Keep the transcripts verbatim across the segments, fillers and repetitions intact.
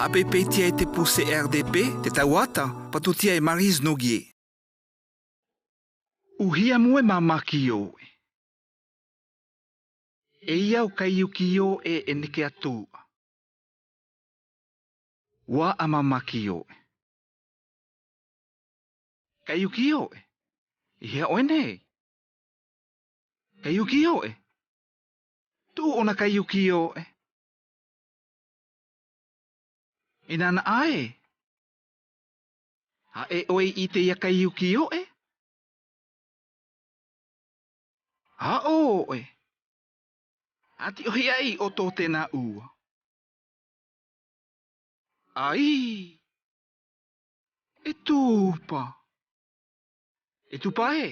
A peipeitia e te pusi R D P, te tau ata, patutia e Marise Noguier. U hia mo e māmā ki oe? E ia o Kaiukioe e neke a tua. Ua a māmā ki oe. Kaiukioe. I hea oe nei? Kaiukioe. Tu'u ona Kaiukioe. E nānā e. Ha'e oe i te ia Kaiukioe? Ha'o oe. A ti'o hia i oto tena ua. Ai. E Tupa. E Tupa e.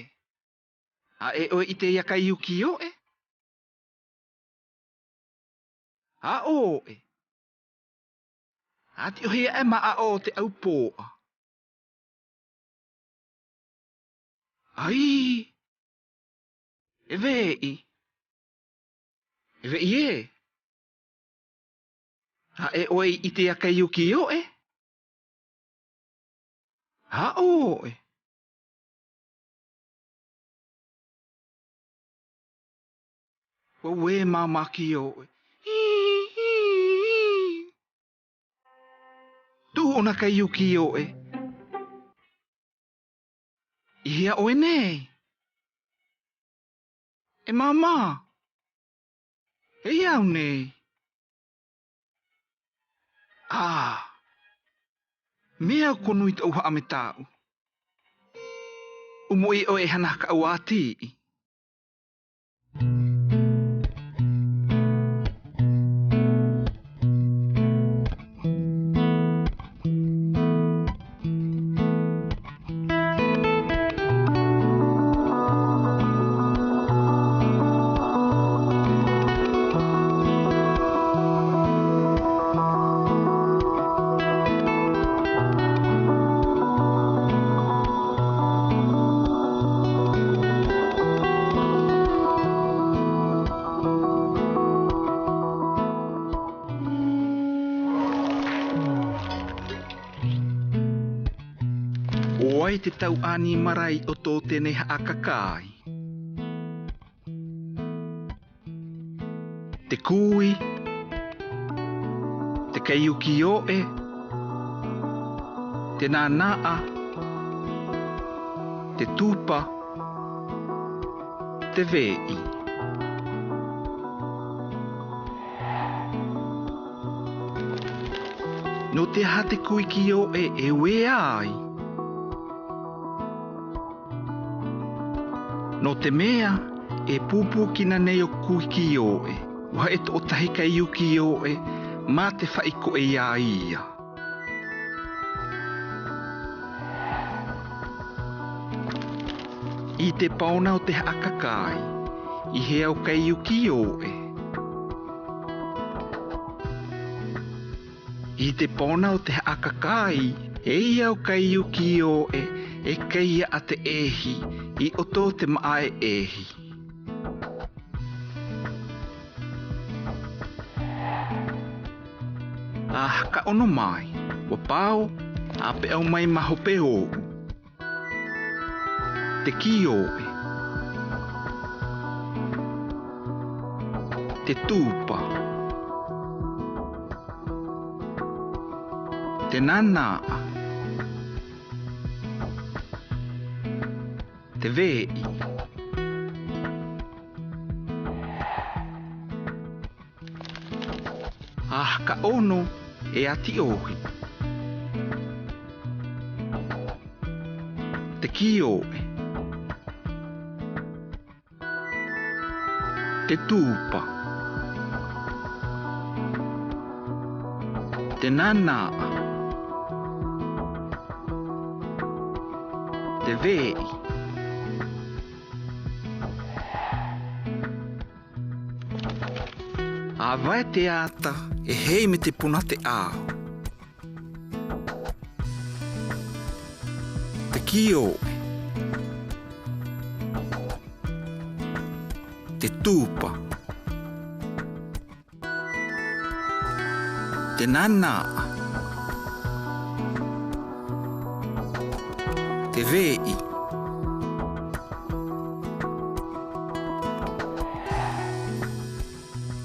Ha'e oe i te ia Kaiukioe? Ha'o oe. A ti'o hia e ma'a o te au po'a. Ai. E ve'i. E ve'i e. Ha'e oe i te ia Kaiukioe? Ha'o oe. Ua ue māmā ki oe. Tu'u ona Kaiukioe. I hea oe nei? E māmā. E ia au nei? A. Mea ko nui tau ha'a me tau. U mo'i oe e hana ka au ati. O ai te tau animara i oto tene ha'akaka ai? Te kui, te kaiukio'e, te nāna'a, te tupa, te ve'i. Nō te aha te kui kio'e e uea ai? Nō te me'a e pūpū kina nei o kui kio'e, wahe to'o tahi kaiukio'e, mā te fa'iko'e ia ia. I te paona o te ha'akaka ai, i hea o kaiukio'e? I te paona o te ha'akaka ai, e ia o kaiukio'e, e kaia'a te ehi, i oto te ma'a e ehi. A haka ono mai, wa pao, a pe au mai ma hope o'u. Te kio'e. Te tupa. Te nāna'a. Te ve'i. A haka ono e ati ohi. Te kio'e. Te tupa. Te nāna'a. Te ve'i. A vae te ata e hei me te puna te ao. Te kio'e. Te tupa. Te nāna'a. te ve'i.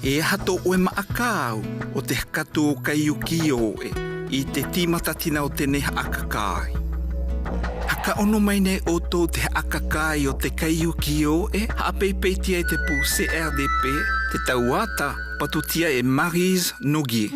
E aha to oema akau o te hakato kai ukiyo e i te timatatina o te ne haka kai? Haka ono mai nei outou te haka kai o te kai ukiyo e, ha'apeipei tiaia te pū C R D P, te tauata patutia e Maryse Noguier.